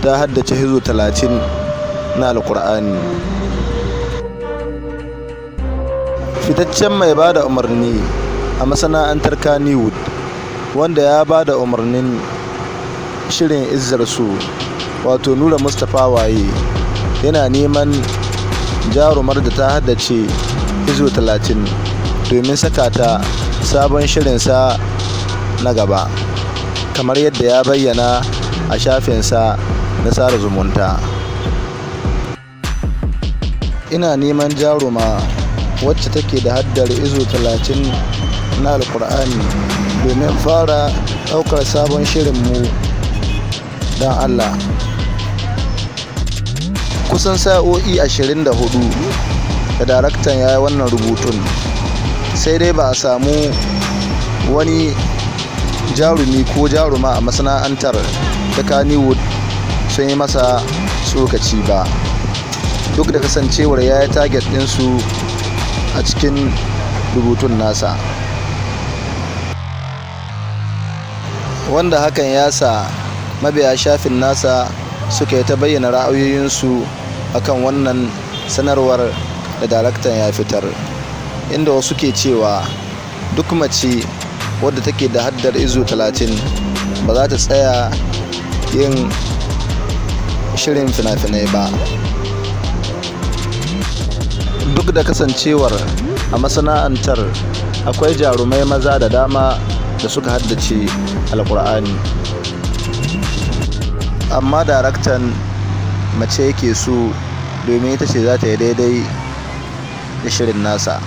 Ta haddace hizo 30 na Alkur'ani. Fitaccen mai ba da umarni a masana'antar Kannywood, wanda ya ba da umarnin shirin Izzar So, wato Nura Mustapha Waye, yana neman jarumar da ta haddace hizo 30 domin saka ta sabon shirinsa na gaba, kamar yadda ya bayyana a shafinsa na sada zumunta. "Ina neman jaruma wacce take da haddar izu 30 na Alkur'ani domin fara ɗaukar sabon shirinmu, don Allah." Kusan sa'o'i 24 da daraktan ya yi wannan rubutun, sai dai ba a samu wani jarumi ko jaruma a masana'antar ta Kannywood sun yi masa tsokaci ba, duk da kasancewar ya yi tagging ɗinsu a cikin rubutun nasa. Wanda hakan ya sa mabiya shafin nasa suka yi ta bayyana ra'ayoyinsu akan wannan sanarwar da daraktan ya fitar, inda wasu ke cewa duk mace wadda take da haddar izu 30 ba za ta tsaya yin shirin fina-finai ba. Duk da kasancewar a masana'antar akwai jarumai maza da dama da suka haddace Alkur'ani. Amma daraktan mace yake so domin ita ce za ta yi daidai da shirin nasa.